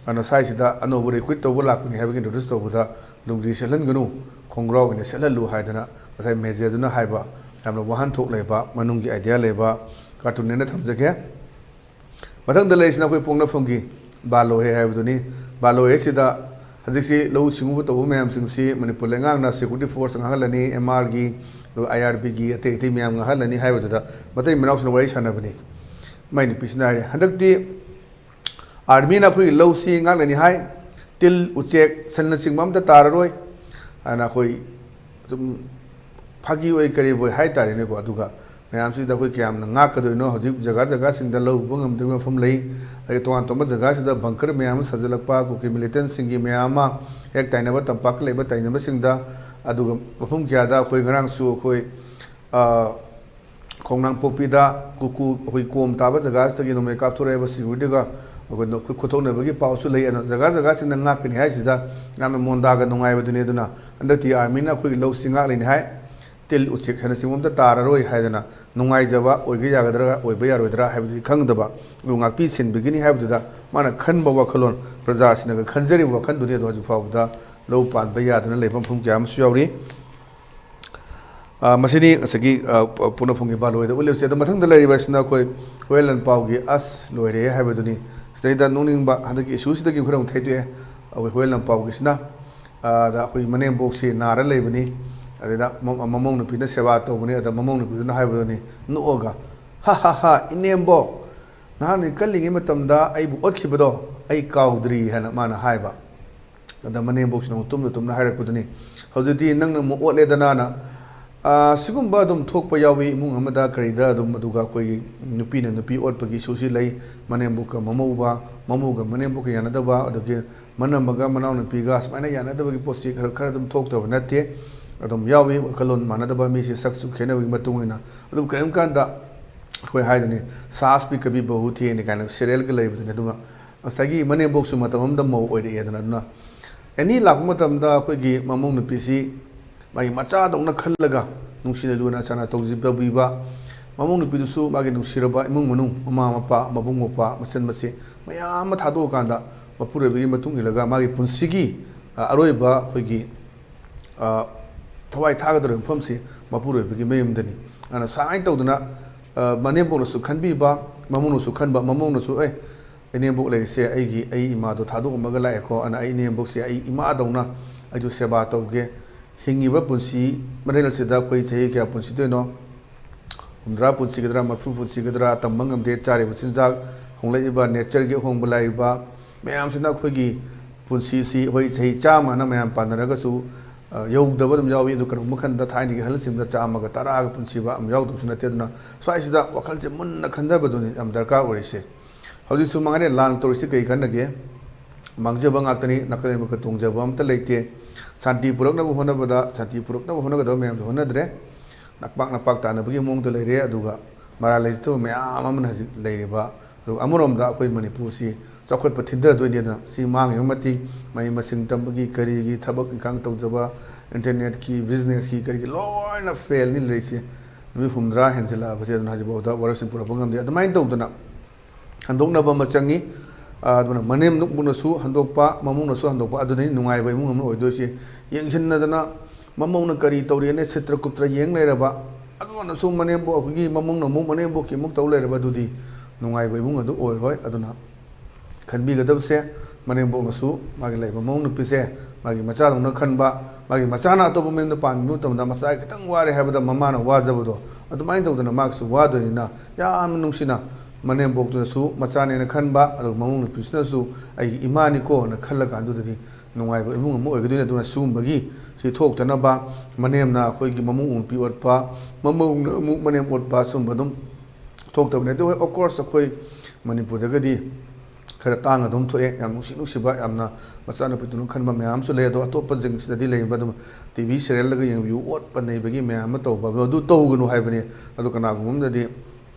ꯑꯗꯨꯅ ꯁ꯭ꯋꯥꯏꯁꯤꯗ ꯑꯅꯧꯕ ꯔꯤꯀ꯭ꯔꯨꯏꯠ ꯇꯧꯕ ꯂꯥꯛꯄꯅꯤ ꯍꯥꯏꯕꯒꯤ ꯏꯟꯇ꯭ꯔꯣꯗ꯭ꯌꯨꯁ ꯇꯧꯕꯗ, "ꯂꯨꯡꯒ꯭ꯔꯤ ꯁꯦꯠꯍꯟꯒꯅꯨ, ꯈꯣꯡꯒ꯭ꯔꯥꯎ ꯑꯣꯏꯅ ꯁꯦꯠꯍꯜꯂꯨ" ꯍꯥꯏꯗꯅ ꯉꯁꯥꯏ ꯃꯦꯖꯔꯗꯨꯅ ꯍꯥꯏꯕ ꯌꯥꯝꯅ ꯋꯥꯍꯟꯊꯣꯛ ꯂꯩꯕ, ꯃꯅꯨꯡꯒꯤ ꯑꯥꯏꯗꯤꯌꯥ ꯂꯩꯕ ꯀꯥꯔꯇꯨꯟꯅꯦꯅ ꯊꯝꯖꯒꯦ꯫ ꯃꯊꯪꯗ ꯂꯩꯔꯤꯁꯤꯅ ꯑꯩꯈꯣꯏ ꯄꯣꯛꯅꯐꯝꯒꯤ ꯕꯥꯂꯣꯍꯦ ꯍꯥꯏꯕꯗꯨꯅꯤ꯫ ꯕꯥꯂꯣꯍꯦꯁꯤꯗ ꯍꯧꯖꯤꯛꯁꯤ ꯂꯧꯎ ꯁꯤꯡꯎꯕ ꯇꯧꯕ ꯃꯌꯥꯝꯁꯤꯡꯁꯤ ꯃꯅꯤꯄꯨꯔ ꯂꯩꯉꯥꯛꯅ ꯁꯦꯀ꯭ꯌꯨꯔꯤꯇꯤ ꯐꯣꯔꯁ ꯉꯥꯡꯍꯜꯂꯅꯤ, ꯑꯦꯝ ꯑꯥꯔꯒꯤ, ꯑꯗꯨꯒ ꯑꯥꯏ ꯑꯥꯔ ꯕꯤꯒꯤ ꯑꯇꯩ ꯑꯇꯩ ꯃꯌꯥꯝ ꯉꯥꯡꯍꯜꯂꯅꯤ ꯍꯥꯏꯕꯗꯨꯗ ꯃꯇꯩ ꯃꯅꯥꯎꯁꯤꯡꯅ ꯋꯥꯔꯤ ꯁꯥꯟꯅꯕꯅꯤ꯫ ꯃꯥꯏ ꯅꯨꯄꯤꯁꯤꯅ ꯍꯥꯏꯔꯦ, "ꯍꯟꯗꯛꯇꯤ ꯑꯥꯔꯃꯤꯅ ꯑꯩꯈꯣꯏꯒꯤ ꯂꯧꯁꯤ ꯉꯥꯛꯂꯅꯤ ꯍꯥꯏ, ꯇꯤꯜ, ꯎꯆꯦꯛ, ꯁꯟꯅꯆꯤꯡꯕ ꯑꯝꯇ ꯇꯥꯔꯔꯣꯏ" ꯍꯥꯏꯅ ꯑꯩꯈꯣꯏ ꯁꯨꯝ ꯐꯥꯒꯤ ꯑꯣꯏ ꯀꯔꯤ ꯑꯣꯏ ꯍꯥꯏ ꯇꯥꯔꯦꯅꯦꯀꯣ꯫ ꯑꯗꯨꯒ ꯃꯌꯥꯝꯁꯤꯗ ꯑꯩꯈꯣꯏ ꯀꯌꯥꯝꯅ ꯉꯥꯛꯀꯗꯣꯏꯅꯣ? ꯍꯧꯖꯤꯛ ꯖꯒꯥ ꯖꯒꯥꯁꯤꯡꯗ ꯂꯧ ꯎꯕ ꯉꯝꯗꯕꯒꯤ ꯃꯐꯝ ꯂꯩ꯫ ꯑꯗꯒꯤ ꯇꯣꯉꯥꯟ ꯇꯣꯉꯥꯟꯕ ꯖꯒꯥꯁꯤꯗ ꯕꯪꯀꯔ ꯃꯌꯥꯝ ꯑꯃ ꯁꯥꯖꯤꯜꯂꯛꯄ, ꯀꯨꯀꯤ ꯃꯤꯂꯤꯇꯦꯟꯁꯤꯡꯒꯤ ꯃꯌꯥꯝ ꯑꯃ ꯍꯦꯛ ꯇꯥꯏꯅꯕ, ꯇꯝꯄꯥꯛꯇ ꯂꯩꯕ ꯇꯥꯏꯅꯕꯁꯤꯡꯗ꯫ ꯑꯗꯨꯒ ꯃꯐꯝ ꯀꯌꯥꯗ ꯑꯩꯈꯣꯏ ꯉꯔꯥꯡꯁꯨ ꯑꯩꯈꯣꯏ, ꯑ, ꯈꯣꯡꯅꯥꯡꯄꯣꯛꯄꯤꯗ ꯀꯨꯀꯨ ꯑꯩꯈꯣꯏ ꯀꯣꯝ ꯇꯥꯕ ꯖꯒꯥꯁꯤꯗꯒꯤ ꯅꯣꯡꯃꯩ ꯀꯥꯞꯊꯣꯔꯛꯑꯦꯕ ꯁꯦꯀ꯭ꯌꯨꯔꯤꯇꯤꯒ ꯑꯩꯈꯣꯏ ꯈꯨꯠꯊꯣꯛꯅꯕꯒꯤ ꯄꯥꯎꯁꯨ ꯂꯩ꯫ ꯑꯗꯨꯅ ꯖꯒꯥ ꯖꯒꯥꯁꯤꯡꯗ ꯉꯥꯛꯀꯅꯤ ꯍꯥꯏꯁꯤꯗ ꯌꯥꯝꯅ ꯃꯣꯟꯗꯥꯒ ꯅꯨꯡꯉꯥꯏꯕꯗꯨꯅꯤ꯫ ꯑꯗꯨꯅ ꯍꯟꯗꯛꯇꯤ ꯑꯥꯔꯃꯤꯅ ꯑꯩꯈꯣꯏꯒꯤ ꯂꯧꯁꯤ ꯉꯥꯛꯂꯤꯅꯤ ꯍꯥꯏ, ꯇꯤꯜ, ꯎꯆꯦꯛ, ꯁꯟꯅꯆꯤꯡꯕ ꯑꯝꯇ ꯇꯥꯔꯔꯣꯏ ꯍꯥꯏꯗꯅ ꯅꯨꯡꯉꯥꯏꯖꯕ ꯑꯣꯏꯕ ꯌꯥꯒꯗ꯭ꯔꯥ ꯑꯣꯏꯕ ꯌꯥꯔꯣꯏꯗ꯭ꯔꯥ ꯍꯥꯏꯕꯗꯨꯗꯤ ꯈꯪꯗꯕ, ꯑꯗꯨ ꯉꯥꯛꯄꯤ ꯁꯦꯟꯕꯤꯒꯅꯤ ꯍꯥꯏꯕꯗꯨꯗ ꯃꯥꯅ ꯈꯟꯕ ꯋꯥꯈꯜꯂꯣꯟ, ꯄ꯭ꯔꯖꯥꯁꯤꯡꯅꯒ ꯈꯟꯖꯔꯤꯕ ꯋꯥꯈꯜꯗꯨꯅꯤ꯫ ꯑꯗꯣ ꯍꯧꯖꯤꯛ ꯐꯥꯎꯕꯗ ꯂꯧ ꯄꯥꯟꯕ ꯌꯥꯗꯅ ꯂꯩꯕ ꯃꯐꯝ ꯀꯌꯥ ꯑꯃꯁꯨ ꯌꯥꯎꯔꯤ꯫ ꯑ, ꯃꯁꯤꯅꯤ ꯉꯁꯥꯏꯒꯤ, ꯑ, ꯄ-, ꯄꯣꯛꯅꯐꯝꯒꯤ ꯕꯥꯂꯣꯏꯗ ꯎꯠꯂꯤꯕꯁꯦ꯫ ꯑꯗꯣ ꯃꯊꯪꯗ ꯂꯩꯔꯤꯕ ꯑꯁꯤꯅ ꯑꯩꯈꯣꯏ ꯍꯨꯌꯦꯟ ꯂꯥꯟꯄꯥꯎꯒꯤ "ꯑꯁ ꯂꯣꯏꯔꯦ" ꯍꯥꯏꯕꯗꯨꯅꯤ꯫ ꯁꯤꯗꯩꯗ ꯅꯣꯛꯅꯤꯡꯕ, ꯍꯟꯗꯛꯀꯤ ꯏꯁꯨꯁꯤꯗꯒꯤ ꯈꯔ ꯑꯃꯨꯛ ꯊꯩꯗꯣꯛꯑꯦ꯫ ꯑꯩꯈꯣꯏ ꯍꯨꯌꯦꯟ ꯂꯥꯟꯄꯥꯎꯒꯤꯁꯤꯅ, ꯑ, ꯗ ꯑꯩꯈꯣꯏ ꯃꯅꯦꯝꯕꯣꯛꯁꯤ ꯅꯥꯔ ꯂꯩꯕꯅꯤ꯫ ꯑꯗꯨꯗ ꯃ-, ꯃꯃꯧ ꯅꯨꯄꯤꯅ ꯁꯦꯕꯥ ꯇꯧꯕꯅꯤ꯫ ꯑꯗ ꯃꯃꯧ ꯅꯨꯄꯤꯗꯨꯅ ꯍꯥꯏꯕꯗꯨꯅꯤ, ꯅꯣꯛꯑꯒ, "ꯍꯥ ꯍꯥ ꯍꯥ, ꯏꯅꯦꯝꯕꯣꯛ, "ꯅꯍꯥꯟ ꯑꯩ ꯀꯜꯂꯤꯉꯩ ꯃꯇꯝꯗ ꯑꯩꯕꯨ ꯑꯣꯠꯈꯤꯕꯗꯣ ꯑꯩ ꯀꯥꯎꯗ꯭ꯔꯤ" ꯍꯥꯏꯅ ꯃꯥꯅ ꯍꯥꯏꯕ꯫ ꯑꯗ ꯃꯅꯦꯝꯕꯣꯛꯁꯤꯅ ꯑꯃꯨꯛ ꯇꯨꯝꯅ ꯇꯨꯝꯅ ꯍꯥꯏꯔꯛꯄꯗꯨꯅꯤ, "ꯍꯧꯖꯤꯛꯇꯤ ꯅꯪꯅ ꯑꯃꯨꯛ ꯑꯣꯠꯂꯦꯗꯅꯥꯅ꯫ ꯑꯥ, ꯁꯤꯒꯨꯝꯕ ꯑꯗꯨꯝ ꯊꯣꯛꯄ ꯌꯥꯎꯏ ꯏꯃꯨꯡ ꯑꯃꯗ ꯀꯔꯤꯗ ꯑꯗꯨꯝ꯫ ꯑꯗꯨꯒ ꯑꯩꯈꯣꯏꯒꯤ ꯅꯨꯄꯤꯅ ꯅꯨꯄꯤ ꯑꯣꯠꯄꯒꯤ ꯏꯁꯨꯁꯤ ꯂꯩ, ꯃꯅꯦꯝꯕꯣꯛꯀ ꯃꯃꯧꯕ, ꯃꯃꯧꯒ ꯃꯅꯦꯝꯕꯣꯛꯀ ꯌꯥꯅꯗꯕ, ꯑꯗꯒꯤ ꯃꯅꯝꯃꯒ ꯃꯅꯥꯎꯅꯨꯄꯤꯒ ꯁꯨꯃꯥꯏꯅ ꯌꯥꯅꯗꯕꯒꯤ ꯄꯣꯠꯁꯤ ꯈꯔ ꯈꯔ ꯑꯗꯨꯝ ꯊꯣꯛꯇꯕ ꯅꯠꯇꯦ꯫ ꯑꯗꯨꯝ ꯌꯥꯎꯏ, ꯋꯥꯈꯜꯂꯣꯟ ꯃꯥꯟꯅꯗꯕ, ꯃꯤꯁꯦ ꯁꯛꯁꯨ ꯈꯦꯠꯅꯕꯒꯤ ꯃꯇꯨꯡ ꯏꯟꯅ꯫ ꯑꯗꯨꯝ ꯀꯔꯤꯒꯨꯝꯕ ꯀꯥꯟꯗ ꯑꯩꯈꯣꯏ ꯍꯥꯏꯗꯨꯅꯤ, "ꯁꯥꯁ ꯚꯤ ꯀꯚꯤ ꯕꯍꯨ ꯊꯤ" ꯍꯥꯏꯅ ꯀꯥꯏꯅ ꯁꯦꯔꯤꯌꯦꯜꯒ ꯂꯩꯕꯗꯨꯅꯤ꯫ ꯑꯗꯨꯒ ꯉꯁꯥꯏꯒꯤ ꯃꯅꯦꯝꯕꯣꯛꯁꯨ ꯃꯇꯝ ꯑꯃꯗ ꯃꯧ ꯑꯣꯏꯔꯛꯑꯦꯗꯅ꯫ ꯑꯗꯨꯅ ꯑꯦꯅꯤ ꯂꯥꯛꯄ ꯃꯇꯝꯗ ꯑꯩꯈꯣꯏꯒꯤ ꯃꯃꯧ ꯅꯨꯄꯤꯁꯤ ꯃꯥꯒꯤ ꯃꯆꯥꯗꯧꯅ ꯈꯜꯂꯒ ꯅꯨꯡꯁꯤꯅ ꯂꯨꯅ ꯆꯥꯟꯅ ꯇꯧꯖꯕꯤꯕ, ꯃꯃꯧ ꯅꯨꯄꯤꯗꯨꯁꯨ ꯃꯥꯒꯤ ꯅꯨꯡꯁꯤꯔꯕ ꯏꯃꯨꯡ ꯃꯅꯨꯡ, ꯃꯃꯥ ꯃꯄꯥ, ꯃꯕꯨꯡ ꯃꯧꯄ꯭ꯋꯥ, ꯃꯆꯟ ꯃꯆꯦ ꯃꯌꯥꯝ ꯑꯃ ꯊꯥꯗꯣꯛꯑꯀꯥꯟꯗ ꯃꯄꯨꯔꯣꯏꯕꯒꯤ ꯃꯇꯨꯡ ꯏꯜꯂꯒ ꯃꯥꯒꯤ ꯄꯨꯟꯁꯤꯒꯤ, ꯑ, ꯑꯔꯣꯏꯕ ꯑꯩꯈꯣꯏꯒꯤ, ꯑ, ꯊꯋꯥꯏ ꯊꯥꯒꯗꯧꯔꯤꯕ ꯃꯐꯝꯁꯤ ꯃꯄꯨꯔꯣꯏꯕꯒꯤ ꯃꯌꯨꯝꯗꯅꯤ꯫ ꯑꯗꯨꯅ ꯁꯨꯃꯥꯏꯅ ꯇꯧꯗꯅ, ꯑ, ꯃꯅꯦꯝꯕꯣꯛꯅꯁꯨ ꯈꯟꯕꯤꯕ, ꯃꯃꯧꯅꯁꯨ ꯈꯟꯕ, ꯃꯃꯧꯅꯁꯨ, "ꯑꯦ, ꯏꯅꯦꯝꯕꯣꯛ ꯂꯩꯔꯤꯁꯦ ꯑꯩꯒꯤ, ꯑꯩ ꯏꯃꯥꯗꯣ ꯊꯥꯗꯣꯛꯑꯝꯃꯒ ꯂꯥꯛꯑꯦꯀꯣ, ꯑꯗꯨꯅ ꯑꯩ ꯏꯅꯦꯝꯕꯣꯛꯁꯦ ꯑꯩ ꯏꯃꯥꯗꯧꯅ ꯑꯩꯁꯨ ꯁꯦꯕꯥ ꯇꯧꯒꯦ꯫ ꯍꯤꯡꯉꯤꯕ ꯄꯨꯟꯁꯤ ꯃꯔꯦꯜꯁꯤꯗ ꯑꯩꯈꯣꯏ ꯆꯍꯤ ꯀꯌꯥ ꯄꯨꯟꯁꯤꯗꯣꯏꯅꯣ? ꯍꯨꯝꯗ꯭ꯔꯥ ꯄꯨꯟꯁꯤꯒꯗ꯭ꯔꯥ, ꯃꯔꯤꯐꯨ ꯄꯨꯟꯁꯤꯒꯗ꯭ꯔꯥ, ꯇꯝꯕ ꯉꯝꯗꯦ꯫ ꯆꯥꯔꯤꯕ ꯆꯤꯟꯖꯥꯛ, ꯍꯣꯡꯂꯛꯏꯕ ꯅꯦꯆꯔꯒꯤ ꯑꯍꯣꯡꯕ ꯂꯥꯛꯏꯕ ꯃꯌꯥꯝꯁꯤꯅ ꯑꯩꯈꯣꯏꯒꯤ ꯄꯨꯟꯁꯤꯁꯤ ꯑꯩꯈꯣꯏ ꯆꯍꯤ ꯆꯥꯝꯃꯅ ꯃꯌꯥꯝ ꯄꯥꯟꯅꯔꯒꯁꯨ, ꯑ, ꯌꯧꯗꯕ ꯑꯗꯨꯝ ꯌꯥꯎꯏ꯫ ꯑꯗꯨ ꯀꯔꯤꯒꯨꯝꯕ ꯃꯈꯜꯗ ꯊꯥꯏꯅꯒꯤ ꯑꯍꯜꯁꯤꯡꯗ ꯆꯥꯝꯃꯒ ꯇꯔꯥꯒ ꯄꯨꯟꯁꯤꯕ ꯑꯃ ꯌꯥꯎꯗꯕꯁꯨ ꯅꯠꯇꯦ꯫ ꯑꯗꯨꯅ ꯁ꯭ꯋꯥꯏꯁꯤꯗ ꯋꯥꯈꯜꯁꯦ ꯃꯨꯟꯅ ꯈꯟꯊꯕꯗꯨꯅꯤ ꯌꯥꯝ ꯗꯔꯀꯥꯔ ꯑꯣꯏꯔꯤꯁꯦ꯫ ꯍꯧꯖꯤꯛꯁꯨ ꯃꯉꯥꯏꯔꯦ, ꯂꯥꯟ ꯇꯧꯔꯤꯁꯤ ꯀꯔꯤ ꯀꯥꯟꯅꯒꯦ? ꯃꯥꯡꯖꯕ ꯉꯥꯛꯇꯅꯤ, ꯅꯥꯀꯜ ꯑꯃꯒ ꯇꯣꯡꯖꯕ ꯑꯝꯇ ꯂꯩꯇꯦ꯫ ꯁꯥꯟꯇꯤ ꯄꯨꯔꯛꯅꯕ ꯍꯣꯠꯅꯕꯗ, ꯁꯥꯟꯇꯤ ꯄꯨꯔꯛꯅꯕ ꯍꯣꯠꯅꯒꯗꯕ ꯃꯌꯥꯝꯁꯨ ꯍꯣꯠꯅꯗ꯭ꯔꯦ꯫ ꯅꯄꯥꯛ ꯅꯄꯥꯛ ꯇꯥꯟꯅꯕꯒꯤ ꯃꯑꯣꯡꯗ ꯂꯩꯔꯦ꯫ ꯑꯗꯨꯒ ꯃꯔꯥꯜ ꯂꯩꯖꯗꯕ ꯃꯌꯥꯝ ꯑꯃꯅ ꯍꯧꯖꯤꯛ ꯂꯩꯔꯤꯕ꯫ ꯑꯗꯨꯒ ꯑꯃꯔꯣꯝꯗ ꯑꯩꯈꯣꯏ ꯃꯅꯤꯄꯨꯔꯁꯤ ꯆꯥꯎꯈꯠꯄ ꯊꯤꯟꯊꯗꯣꯏꯅꯦꯅ ꯁꯤ ꯃꯥꯡꯉꯤꯕ ꯃꯇꯤꯛ ꯃꯍꯩ ꯃꯁꯤꯡ ꯇꯝꯕꯒꯤ, ꯀꯔꯤꯒꯤ, ꯊꯕꯛ ꯏꯪꯈꯥꯡ ꯇꯧꯖꯕ, ꯏꯟꯇꯔꯅꯦꯠꯀꯤ, ꯕꯤꯖꯤꯅꯦꯁꯀꯤ, ꯀꯔꯤꯒꯤ ꯂꯣꯏꯅ ꯐꯦꯜꯅꯤ ꯂꯩꯔꯤꯁꯤ꯫ ꯅꯨꯃꯤꯠ ꯍꯨꯝꯗ꯭ꯔꯥ ꯍꯦꯟꯖꯤꯜꯂꯛꯑꯕꯁꯦ ꯑꯗꯨꯅ ꯍꯧꯖꯤꯛꯐꯥꯎꯗ ꯋꯥꯔꯣꯏꯁꯤꯟ ꯄꯨꯔꯛꯄ ꯉꯝꯗꯦ꯫ ꯑꯗꯨꯃꯥꯏꯅ ꯇꯧꯗꯅ ꯍꯟꯗꯣꯛꯅꯕ ꯑꯃ ꯆꯪꯉꯤ꯫ ꯑꯗꯨꯅ ꯃꯅꯦꯝꯕꯣꯛꯅꯁꯨ ꯍꯟꯗꯣꯛꯄ, ꯃꯃꯧꯅꯁꯨ ꯍꯟꯗꯣꯛꯄ, ꯑꯗꯨꯗꯅꯤ ꯅꯨꯡꯉꯥꯏꯕ ꯏꯃꯨꯡ ꯑꯃ ꯑꯣꯏꯗꯣꯏꯁꯤ꯫ ꯌꯦꯡꯁꯤꯟꯅꯗꯅ ꯃꯃꯧꯅ ꯀꯔꯤ ꯇꯧꯔꯤꯅꯦ, ꯁꯤꯇ꯭ꯔ ꯀꯨꯞꯇ꯭ꯔ ꯌꯦꯡ ꯂꯩꯔꯕ, ꯑꯗꯨꯅꯁꯨ ꯃꯅꯦꯝꯕꯣꯛ, ꯑꯩꯈꯣꯏꯒꯤ ꯃꯃꯧꯅ ꯑꯃꯨꯛ ꯃꯅꯦꯝꯕꯣꯛꯀꯤ ꯑꯃꯨꯛ ꯇꯧ ꯂꯩꯔꯕ, ꯑꯗꯨꯗꯤ ꯅꯨꯡꯉꯥꯏꯕ ꯏꯃꯨꯡ ꯑꯗꯨ ꯑꯣꯏꯔꯣꯏ꯫ ꯑꯗꯨꯅ ꯈꯟꯕꯤꯒꯗꯕꯁꯦ, ꯃꯅꯦꯝꯕꯣꯛꯅꯁꯨ ꯃꯥꯒꯤ ꯂꯩꯕ ꯃꯃꯧ ꯅꯨꯄꯤꯁꯦ ꯃꯥꯒꯤ ꯃꯆꯥꯗꯧꯅ ꯈꯟꯕ, ꯃꯥꯒꯤ ꯃꯆꯥꯅ ꯑꯇꯣꯞꯄ ꯃꯌꯨꯝꯗ ꯄꯥꯟꯈꯤꯕ ꯃꯇꯝꯗ ꯃꯆꯥ ꯈꯤꯇꯪ ꯋꯥꯔꯦ ꯍꯥꯏꯕꯗ ꯃꯃꯥꯅ ꯋꯥꯖꯕꯗꯣ, ꯑꯗꯨꯃꯥꯏꯅ ꯇꯧꯗꯅ ꯃꯥꯒꯤꯁꯨ ꯋꯥꯗꯣꯏꯅꯤꯅ ꯌꯥꯝꯅ ꯅꯨꯡꯁꯤꯅ ꯃꯅꯦꯝꯕꯣꯛꯇꯨꯅꯁꯨ ꯃꯆꯥꯅꯦꯅ ꯈꯟꯕ, ꯑꯗꯨꯒ ꯃꯃꯧ ꯅꯨꯄꯤꯁꯤꯅꯁꯨ ꯑꯩꯒꯤ ꯏꯃꯥꯅꯤꯀꯣꯅ ꯈꯜꯂꯀꯥꯟꯗꯨꯗꯗꯤ ꯅꯨꯡꯉꯥꯏꯕ ꯏꯃꯨꯡ ꯑꯃ ꯑꯣꯏꯒꯗꯣꯏꯅꯤ꯫ ꯑꯗꯨꯅ ꯁꯤꯒꯨꯝꯕꯒꯤ ꯁꯤ ꯊꯣꯛꯇꯅꯕ, ꯃꯅꯦꯝꯅ ꯑꯩꯈꯣꯏꯒꯤ ꯃꯃꯧ ꯅꯨꯄꯤ ꯑꯣꯠꯄ, ꯃꯃꯧꯅ ꯑꯃꯨꯛ ꯃꯅꯦꯝ ꯑꯣꯠꯄ, ꯁꯨꯝꯕ ꯑꯗꯨꯝ ꯊꯣꯛꯇꯕꯅꯤ꯫ ꯑꯗꯨ ꯍꯣꯏ, of course, ꯑꯩꯈꯣꯏ ꯃꯅꯤꯄꯨꯔꯗꯒꯗꯤ ꯈꯔ ꯇꯥꯡꯅ ꯑꯗꯨꯝ ꯊꯣꯛꯑꯦ꯫ ꯌꯥꯝ ꯅꯨꯡꯁꯤ ꯅꯨꯡꯁꯤꯕ, ꯌꯥꯝꯅ ꯃꯆꯥꯅꯨꯄꯤꯗꯨꯅ ꯈꯟꯕ ꯃꯌꯥꯝ ꯑꯃꯁꯨ ꯂꯩ꯫ ꯑꯗꯣ ꯑꯇꯣꯞꯄꯁꯤꯡꯁꯤꯗꯗꯤ ꯂꯩꯔꯤꯕ ꯑꯗꯨꯝ ꯇꯤ ꯚꯤ ꯁꯦꯔꯤꯌꯦꯜꯗꯒ ꯌꯦꯡꯕꯤꯌꯨ, ꯑꯣꯠꯄ ꯅꯩꯕꯒꯤ ꯃꯌꯥꯝ ꯑꯃ ꯇꯧꯕ, ꯑꯗꯨ ꯇꯧꯒꯅꯨ ꯍꯥꯏꯕꯅꯤ꯫ ꯑꯗꯨ ꯀꯅꯥꯒꯨꯝꯕ ꯑꯃꯗꯗꯤ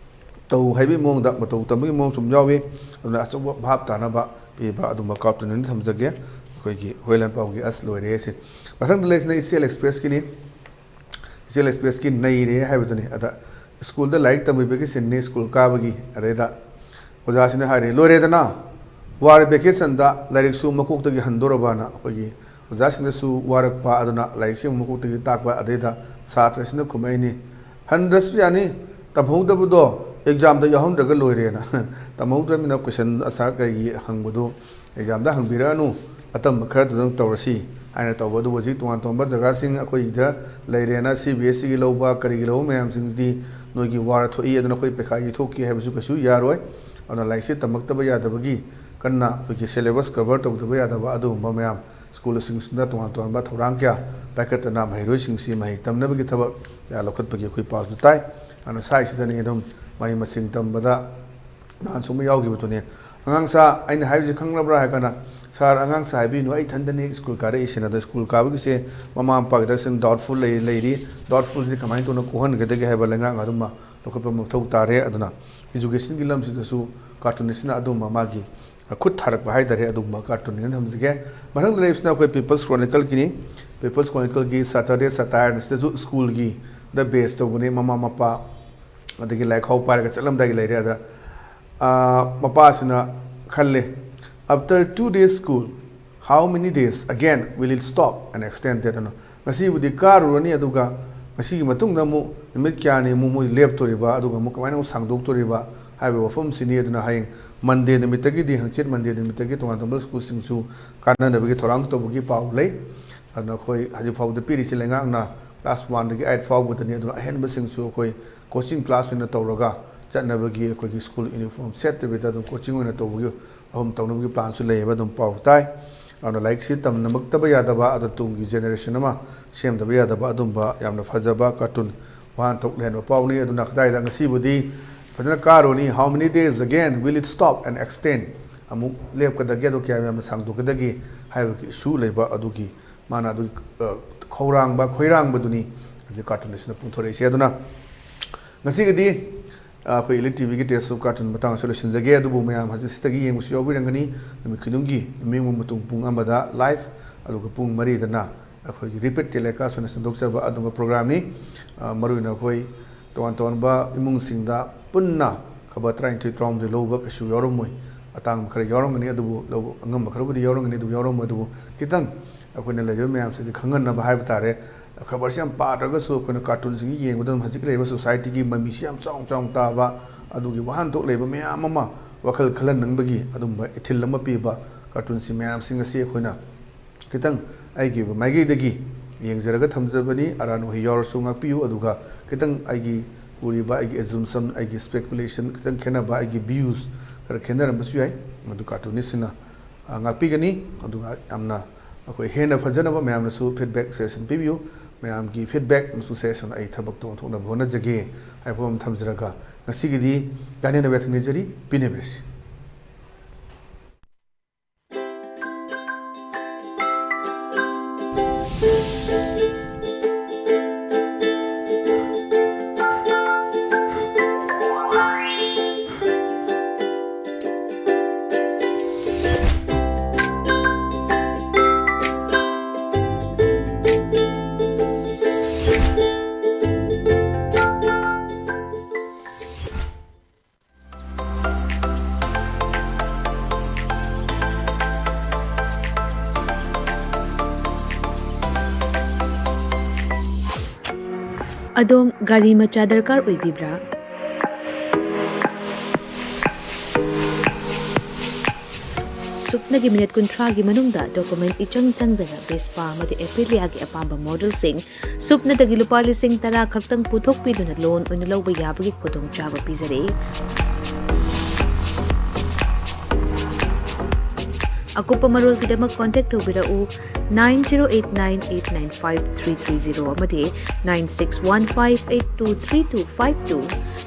ꯇꯧ ꯍꯥꯏꯕꯒꯤ ꯃꯑꯣꯡꯗ, ꯃꯇꯧ ꯇꯝꯕꯒꯤ ꯃꯑꯣꯡ ꯁꯨꯝ ꯌꯥꯎꯏ꯫ ꯑꯗꯨꯅ ꯑꯆꯧꯕ ꯚꯥꯞ ꯇꯥꯅꯕ ꯄꯤꯕ ꯑꯗꯨꯝꯕ ꯀꯥꯔꯇꯨꯟ ꯑꯣꯏꯅ ꯊꯝꯖꯒꯦ꯫ ꯑꯩꯈꯣꯏꯒꯤ ꯍꯨꯏ ꯂꯥꯟꯄꯥꯎꯒꯤ ꯑꯁ ꯂꯣꯏꯔꯦ ꯁꯤ꯫ ꯃꯊꯪꯗ ꯂꯩꯔꯤꯁꯤꯅ ꯏꯆꯦꯜ ꯑꯦꯛꯁꯄ꯭ꯔꯦꯁꯀꯤꯅꯤ꯫ ꯏꯆꯦꯜ ꯑꯦꯛꯁꯄ꯭ꯔꯦꯁꯀꯤ ꯅꯩꯔꯦ ꯍꯥꯏꯕꯗꯨꯅꯤ꯫ ꯑꯗ ꯁ꯭ꯀꯨꯜꯗ ꯂꯥꯏꯔꯤꯛ ꯇꯝꯕꯤꯕꯒꯤ ꯁꯤꯟꯅꯤ꯫ ꯁ꯭ꯀꯨꯜ ꯀꯥꯕꯒꯤ, ꯑꯗꯩꯗ ꯑꯣꯖꯥꯁꯤꯅ ꯍꯥꯏꯔꯦ, "ꯂꯣꯏꯔꯦꯗꯅ, ꯋꯥꯔꯦ, ꯚꯦꯀꯦꯁꯟꯗ ꯂꯥꯏꯔꯤꯛꯁꯨ ꯃꯀꯣꯛꯇꯒꯤ ꯍꯟꯗꯣꯔꯕꯅ?" ꯑꯩꯈꯣꯏꯒꯤ ꯑꯣꯖꯥꯁꯤꯡꯅꯁꯨ ꯋꯥꯔꯛꯄ, ꯑꯗꯨꯅ ꯂꯥꯏꯔꯤꯛꯁꯤ ꯑꯃꯨꯛ ꯃꯀꯣꯛꯇꯒꯤ ꯇꯥꯛꯄ꯫ ꯑꯗꯩꯗ ꯁꯥꯇ꯭ꯔꯁꯤꯅ ꯈꯨꯝꯃꯛꯏꯅꯤ, "ꯍꯟꯗ꯭ꯔꯁꯨ ꯌꯥꯅꯤ, ꯇꯝꯍꯧꯗꯕꯗꯣ ꯑꯦꯛꯖꯥꯝꯗ ꯌꯥꯎꯍꯟꯗ꯭ꯔꯒ ꯂꯣꯏꯔꯦꯅ"꯫ ꯇꯝꯍꯧꯗ꯭ꯔꯕꯅꯤꯅ ꯀꯣꯏꯁꯟ ꯑꯟꯁꯥꯔ ꯀꯩꯒꯤ ꯍꯪꯕꯗꯨ ꯑꯦꯛꯖꯥꯝꯗ ꯍꯪꯕꯤꯔꯛꯑꯅꯨ, ꯑꯇꯝꯕ ꯈꯔꯗꯨꯗꯪ ꯇꯧꯔꯁꯤ ꯍꯥꯏꯅ ꯇꯧꯕ꯫ ꯑꯗꯨꯕꯨ ꯍꯧꯖꯤꯛ ꯇꯣꯉꯥꯟ ꯇꯣꯉꯥꯟꯕ ꯖꯒꯥꯁꯤꯡ ꯑꯩꯈꯣꯏꯗ ꯂꯩꯔꯦꯅ, ꯁꯤ ꯕꯤ ꯑꯦꯁ ꯁꯤꯒꯤ ꯂꯧꯕ, ꯀꯔꯤꯒꯤ ꯂꯧꯕ ꯃꯌꯥꯝꯁꯤꯡꯁꯤꯗꯤ ꯅꯣꯏꯒꯤ ꯋꯥꯔ ꯊꯣꯛꯏ, ꯑꯗꯨꯅ ꯑꯩꯈꯣꯏ ꯄꯩꯈꯥ ꯌꯩꯊꯣꯛꯀꯦ ꯍꯥꯏꯕꯁꯨ ꯀꯩꯁꯨ ꯌꯥꯔꯣꯏ꯫ ꯑꯗꯨꯅ ꯂꯥꯏꯔꯤꯛꯁꯦ ꯇꯝꯃꯛꯇꯕ ꯌꯥꯗꯕꯒꯤ, ꯀꯟꯅ ꯑꯩꯈꯣꯏꯒꯤ ꯁꯦꯂꯦꯕꯁ ꯀꯚꯔ ꯇꯧꯗꯕ ꯌꯥꯗꯕ ꯑꯗꯨꯒꯨꯝꯕ ꯃꯌꯥꯝ, ꯁ꯭ꯀꯨꯜꯁꯤꯡꯁꯤꯗ ꯇꯣꯉꯥꯟ ꯇꯣꯉꯥꯟꯕ ꯊꯧꯔꯥꯡ ꯀꯌꯥ ꯄꯥꯏꯈꯠꯇꯅ ꯃꯍꯩꯔꯣꯏꯁꯤꯡꯁꯤ ꯃꯍꯩ ꯇꯝꯅꯕꯒꯤ ꯊꯕꯛ ꯀꯌꯥ ꯂꯧꯈꯠꯄꯒꯤ ꯑꯩꯈꯣꯏ ꯄꯥꯎꯁꯨ ꯇꯥꯏ꯫ ꯑꯗꯨꯅ ꯁ꯭ꯋꯥꯏꯁꯤꯗꯅꯤ ꯑꯗꯨꯝ ꯃꯍꯩ ꯃꯁꯤꯡ ꯇꯝꯕꯗ ꯅꯍꯥꯟꯁꯨ ꯑꯃ ꯌꯥꯎꯈꯤꯕꯗꯨꯅꯦ꯫ ꯑꯉꯥꯡꯁꯥ, ꯑꯩꯅ ꯍꯥꯏꯔꯤꯁꯦ ꯈꯪꯂꯕ꯭ꯔꯥ ꯍꯥꯏ ꯀꯥꯟꯗ, "ꯁꯥꯔ, ꯑꯉꯥꯡꯁꯥ ꯍꯥꯏꯕꯤꯅꯨ, ꯑꯩ ꯏꯊꯟꯗꯅꯤ ꯁ꯭ꯀꯨꯜ ꯀꯥꯔꯛꯏꯁꯦꯅ"꯫ ꯑꯗꯣ ꯁ꯭ꯀꯨꯜ ꯀꯥꯕꯒꯤꯁꯦ ꯃꯃꯥ ꯃꯄꯥꯒꯤꯗ ꯁꯨꯝ ꯗꯥꯎꯠꯐꯨꯜ ꯂꯩ-, ꯂꯩꯔꯤ꯫ ꯗꯥꯎꯠꯐꯨꯜꯁꯤꯗꯤ ꯀꯃꯥꯏꯅ ꯇꯧꯅ ꯀꯣꯛꯍꯟꯒꯗꯒꯦ ꯍꯥꯏꯕ ꯂꯩꯉꯥꯛꯅ ꯑꯗꯨꯝꯕ ꯂꯧꯈꯠꯄ ꯃꯊꯧ ꯇꯥꯔꯦ꯫ ꯑꯗꯨꯅ ꯏꯖꯨꯀꯦꯁꯟꯒꯤ ꯂꯝꯁꯤꯗꯁꯨ ꯀꯥꯔꯇꯨꯟ ꯑꯁꯤꯅ ꯑꯗꯨꯝꯕ ꯃꯥꯒꯤ ꯈꯨꯠ ꯊꯥꯔꯛꯄ ꯍꯥꯏ ꯇꯥꯔꯦ, ꯑꯗꯨꯒꯨꯝꯕ ꯀꯥꯔꯇꯨꯟꯅꯦꯅ ꯊꯝꯖꯒꯦ꯫ ꯃꯊꯪꯗ ꯂꯩꯔꯤꯁꯤꯅ ꯑꯩꯈꯣꯏ ꯄꯤꯄꯜꯁ ꯀ꯭ꯔꯣꯅꯤꯀꯜꯒꯤꯅꯤ꯫ ꯄꯤꯄꯜꯁ ꯀ꯭ꯔꯣꯅꯤꯀꯜꯒꯤ ꯁꯇꯔꯗꯦ ꯁꯇꯥꯌꯔ ꯑꯁꯤꯗꯁꯨ ꯁ꯭ꯀꯨꯜꯒꯤꯗ ꯕꯦꯁ ꯇꯧꯕꯅꯤ꯫ ꯃꯃꯥ ꯃꯄꯥ ꯑꯗꯒꯤ ꯂꯥꯏꯔꯤꯛ ꯈꯥꯎ ꯄꯥꯏꯔꯒ ꯆꯠꯂꯝꯗꯥꯏꯒꯤ ꯂꯩꯔꯦ꯫ ꯑꯗ, ꯑꯥ, ꯃꯄꯥꯁꯤꯅ ꯈꯜꯂꯦ, "After two days school, how many days again will it stop and extend that?" ꯑꯅ, "ꯉꯁꯤꯕꯨꯗꯤ ꯀꯥꯔꯨꯔꯅꯤ, ꯑꯗꯨꯒ ꯉꯁꯤꯒꯤ ꯃꯇꯨꯡꯗ ꯑꯃꯨꯛ ꯅꯨꯃꯤꯠ ꯀꯌꯥꯅꯤ ꯑꯃꯨꯛ ꯃꯣꯏ ꯂꯦꯞꯇꯣꯔꯤꯕ, ꯑꯗꯨꯒ ꯑꯃꯨꯛ ꯀꯃꯥꯏꯅ ꯑꯃꯨꯛ ꯁꯥꯡꯗꯣꯛꯇꯣꯔꯤꯕ?" ꯍꯥꯏꯕ ꯋꯥꯐꯝꯁꯤꯅꯤ꯫ ꯑꯗꯨꯅ ꯍꯌꯦꯡ ꯃꯟꯗꯦ ꯅꯨꯃꯤꯠꯇꯒꯤꯗꯤ, ꯍꯪꯆꯤꯠ ꯃꯟꯗꯦ ꯅꯨꯃꯤꯠꯇꯒꯤ ꯇꯣꯉꯥꯟ ꯇꯣꯉꯥꯟꯕ ꯁ꯭ꯀꯨꯜꯁꯤꯡꯁꯨ ꯀꯥꯟꯅꯅꯕꯒꯤ ꯊꯧꯔꯥꯡ ꯇꯧꯕꯒꯤ ꯄꯥꯎ ꯂꯩ꯫ ꯑꯗꯨꯅ ꯑꯩꯈꯣꯏ ꯍꯧꯖꯤꯛ ꯐꯥꯎꯕꯗ ꯄꯤꯔꯤꯁꯤ ꯂꯩꯉꯥꯛꯅ ꯀ꯭ꯂꯥꯁ ꯋꯥꯟꯗꯒꯤ ꯑꯩꯠ ꯐꯥꯎꯕꯗꯅꯤ꯫ ꯑꯗꯨꯅ ꯑꯍꯦꯟꯕꯁꯤꯡꯁꯨ ꯑꯩꯈꯣꯏ ꯀꯣꯆꯤꯡ ꯀ꯭ꯂꯥꯁ ꯑꯣꯏꯅ ꯇꯧꯔꯒ ꯆꯠꯅꯕꯒꯤ ꯑꯩꯈꯣꯏꯒꯤ ꯁ꯭ꯀꯨꯜ ꯌꯨꯅꯤꯐꯣꯔꯝ ꯁꯦꯠꯇꯕꯤꯗ ꯑꯗꯨꯝ ꯀꯣꯆꯤꯡ ꯑꯣꯏꯅ ꯇꯧꯕꯒꯤ ꯑꯍꯨꯝ ꯇꯧꯅꯕꯒꯤ ꯄ꯭ꯂꯥꯟꯁꯨ ꯂꯩꯌꯦꯕ ꯑꯗꯨꯝ ꯄꯥꯎ ꯇꯥꯏ꯫ ꯑꯗꯨꯅ ꯂꯥꯏꯔꯤꯛꯁꯤ ꯇꯝꯅꯃꯛꯇꯕ ꯌꯥꯗꯕ, ꯑꯗꯣ ꯇꯨꯡꯒꯤ ꯖꯦꯅꯦꯔꯦꯁꯟ ꯑꯃ ꯁꯦꯝꯗꯕ ꯌꯥꯗꯕ ꯑꯗꯨꯝꯕ ꯌꯥꯝꯅ ꯐꯖꯕ ꯀꯥꯔꯇꯨꯟ ꯋꯥꯍꯟꯊꯣꯛ ꯂꯩꯍꯟꯕ ꯄꯥꯎꯅꯤ꯫ ꯑꯗꯨꯅ ꯀꯗꯥꯏꯗ ꯉꯁꯤꯕꯨꯗꯤ ꯐꯖꯅ ꯀꯥꯔꯨꯅꯤ, "How many days again will it stop and extend?" ꯑꯃꯨꯛ ꯂꯦꯞꯀꯗꯒꯦ, ꯑꯗꯣ ꯀꯌꯥꯝ ꯌꯥꯝꯅ ꯁꯥꯡꯗꯣꯛꯀꯗꯒꯦ ꯍꯥꯏꯕꯒꯤ ꯏꯁꯨ ꯂꯩꯕ ꯑꯗꯨꯒꯤ ꯃꯥꯅ ꯑꯗꯨꯒꯤ, ꯑ, ꯈꯧꯔꯥꯡꯕ ꯈꯣꯏꯔꯥꯡꯕꯗꯨꯅꯤ ꯍꯧꯖꯤꯛ ꯀꯥꯔꯇꯨꯟ ꯑꯁꯤꯅ ꯐꯣꯡꯗꯣꯔꯛꯏꯁꯦ꯫ ꯑꯗꯨꯅ ꯉꯁꯤꯒꯤꯗꯤ, ꯑ, ꯑꯩꯈꯣꯏ ꯏꯂꯤꯠ ꯇꯤꯚꯤꯒꯤ ꯇꯦꯁ ꯑꯣꯐ ꯀꯥꯔꯇꯨꯟ ꯃꯇꯥꯡ ꯑꯁꯤ ꯂꯣꯏꯁꯤꯟꯖꯒꯦ꯫ ꯑꯗꯨꯕꯨ ꯃꯌꯥꯝ ꯍꯧꯖꯤꯛ ꯁꯤꯗꯒꯤ ꯌꯦꯡꯕꯁꯨ ꯌꯥꯎꯕꯤꯔꯝꯒꯅꯤ꯫ ꯅꯨꯃꯤꯠ ꯈꯨꯗꯤꯡꯒꯤ ꯅꯨꯃꯤꯠ ꯃꯇꯨꯡ ꯄꯨꯡ ꯑꯃꯗ ꯂꯥꯏꯚ, ꯑꯗꯨꯒ ꯄꯨꯡ ꯃꯔꯤꯗꯅ ꯑꯩꯈꯣꯏꯒꯤ ꯔꯤꯄꯤꯠ ꯇꯦꯂꯤꯀꯥꯁ ꯑꯣꯏꯅ ꯁꯟꯗꯣꯛꯆꯕ ꯑꯗꯨꯒꯨꯝꯕ ꯄ꯭ꯔꯣꯒ꯭ꯔꯥꯝꯅꯤ꯫ ꯑ, ꯃꯔꯨꯑꯣꯏꯅ ꯑꯩꯈꯣꯏ ꯇꯣꯉꯥꯟ ꯇꯣꯉꯥꯟꯕ ꯏꯃꯨꯡꯁꯤꯡꯗ ꯄꯨꯟꯅ ꯈꯕꯔ ꯇꯔꯥꯅꯤꯊꯣꯏ, ꯇꯔꯥꯍꯨꯝꯗꯣꯏ ꯂꯧꯕ ꯀꯩꯁꯨ ꯌꯥꯎꯔꯝꯃꯣꯏ꯫ ꯑꯇꯥꯡꯕ ꯈꯔ ꯌꯥꯎꯔꯝꯒꯅꯤ, ꯑꯗꯨꯕꯨ ꯂꯧꯕ ꯑꯉꯝꯕ ꯈꯔꯕꯨꯗꯤ ꯌꯥꯎꯔꯝꯒꯅꯤ, ꯑꯗꯨꯕꯨ ꯌꯥꯎꯔꯝꯃꯣꯏ꯫ ꯑꯗꯨꯕꯨ ꯈꯤꯇꯪ ꯑꯩꯈꯣꯏꯅ ꯂꯩꯔꯤꯕ ꯃꯌꯥꯝꯁꯤꯗꯤ ꯈꯪꯍꯟꯅꯕ ꯍꯥꯏꯕ ꯇꯥꯔꯦ꯫ ꯈꯕꯔꯁꯤ ꯌꯥꯝ ꯄꯥꯗ꯭ꯔꯒꯁꯨ ꯑꯩꯈꯣꯏꯅ ꯀꯥꯔꯇꯨꯟꯁꯤꯡ ꯌꯦꯡꯕꯗ ꯑꯗꯨꯝ ꯍꯧꯖꯤꯛ ꯂꯩꯔꯤꯕ ꯁꯣꯁꯥꯏꯇꯤꯒꯤ ꯃꯃꯤꯁꯤ ꯌꯥꯝ ꯆꯥꯎꯅ ꯆꯥꯎꯅ ꯇꯥꯕ, ꯑꯗꯨꯒꯤ ꯋꯥꯍꯟꯊꯣꯛ ꯂꯩꯕ ꯃꯌꯥꯝ ꯑꯃ ꯋꯥꯈꯜ ꯈꯜꯍꯟꯅꯤꯡꯕꯒꯤ ꯑꯗꯨꯝꯕ ꯏꯊꯤꯜ ꯑꯃ ꯄꯤꯕ ꯀꯥꯔꯇꯨꯟꯁꯤꯡ ꯃꯌꯥꯝꯁꯤꯡ ꯑꯁꯤ ꯑꯩꯈꯣꯏꯅ ꯈꯤꯇꯪ ꯑꯩꯒꯤ ꯑꯣꯏꯕ ꯃꯥꯏꯀꯩꯗꯒꯤ ꯌꯦꯡꯖꯔꯒ ꯊꯝꯖꯕꯅꯤ꯫ ꯑꯔꯥꯟꯕ ꯋꯥꯍꯩ ꯌꯥꯎꯔꯁꯨ ꯉꯥꯛꯄꯤꯌꯨ꯫ ꯑꯗꯨꯒ ꯈꯤꯇꯪ ꯑꯩꯒꯤ ꯎꯔꯤꯕ ꯑꯩꯒꯤ ꯑꯦꯖꯨꯝꯁꯟ, ꯑꯩꯒꯤ ꯁ꯭ꯄꯦꯀꯨꯂꯦꯁꯟ ꯈꯤꯇꯪ ꯈꯦꯠꯅꯕ, ꯑꯩꯒꯤ ꯚ꯭ꯌꯨꯁ ꯈꯔ ꯈꯦꯠꯅꯔꯝꯕꯁꯨ ꯌꯥꯏ꯫ ꯃꯗꯨ ꯀꯥꯔꯇꯨꯅꯤꯁꯁꯤꯡꯅ, ꯑ, ꯉꯥꯛꯄꯤꯒꯅꯤ꯫ ꯑꯗꯨꯒ ꯌꯥꯝꯅ ꯑꯩꯈꯣꯏ ꯍꯦꯟꯅ ꯐꯖꯅꯕ ꯃꯌꯥꯝꯅꯁꯨ ꯐꯤꯗꯕꯦꯛ ꯁꯖꯦꯁꯟ ꯄꯤꯕꯤꯌꯨ꯫ ꯃꯌꯥꯝꯒꯤ ꯐꯤꯗꯕꯦꯛ ꯑꯃꯁꯨꯡ ꯁꯖꯦꯁꯟ ꯑꯩ ꯊꯕꯛꯇ ꯑꯣꯟꯊꯣꯛꯅꯕ ꯍꯣꯠꯅꯖꯒꯦ ꯍꯥꯏꯕ ꯑꯃ ꯊꯝꯖꯔꯒ ꯉꯁꯤꯒꯤꯗꯤ ꯌꯥꯅꯤꯡꯗꯕ ꯌꯥꯊꯪ ꯅꯤꯖꯔꯤ꯫ ꯄꯤꯅꯕꯤꯔꯁꯤ꯫ ꯑꯗꯣꯝ ꯒꯥꯔꯤ ꯃꯆꯥ ꯗꯔꯀꯥꯔ ꯑꯣꯏꯕꯤꯕ꯭ꯔꯥ? ꯁꯨꯞꯅꯒꯤ ꯃꯤꯅꯤꯠ ꯀꯨꯟꯊ꯭ꯔꯥꯒꯤ ꯃꯅꯨꯡꯗ document ꯏꯆꯪ ꯆꯪꯗꯅ Vespa ꯑꯃꯗꯤ Aprilia ꯒꯤ ꯑꯄꯥꯝꯕ model ꯁꯤꯡ ꯁꯨꯞꯅꯗꯒꯤ ꯂꯨꯄꯥ ꯂꯤꯁꯤꯡ ꯇꯔꯥ ꯈꯛꯇꯪ ꯄꯨꯊꯣꯛꯄꯤꯗꯨꯅ loan ꯑꯣꯏꯅ ꯂꯧꯕ ꯌꯥꯕꯒꯤ ꯈꯨꯗꯣꯡꯆꯥꯕ ꯄꯤꯖꯔꯤ꯫ ꯑꯀꯨꯞꯄ ꯃꯔꯣꯜꯒꯤꯗꯃꯛ contact ꯇꯧꯕꯤꯔꯛꯎ nine zero eight nine eight nine five three three zero ꯑꯃꯗꯤ nine six one five eight two three two five two꯫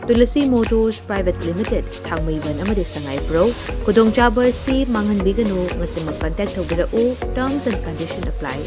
Tulasi Motors Private Limited, ꯊꯥꯡꯃꯩꯕꯟ ꯑꯃꯗꯤ ꯁꯉꯥꯏꯄ꯭ꯔꯧ꯫ ꯈꯨꯗꯣꯡꯆꯥꯕ ꯑꯁꯤ ꯃꯥꯡꯍꯟꯕꯤꯒꯅꯨ꯫ ꯉꯁꯤꯃꯛ contact ꯇꯧꯕꯤꯔꯛꯎ꯫ Terms and condition apply꯫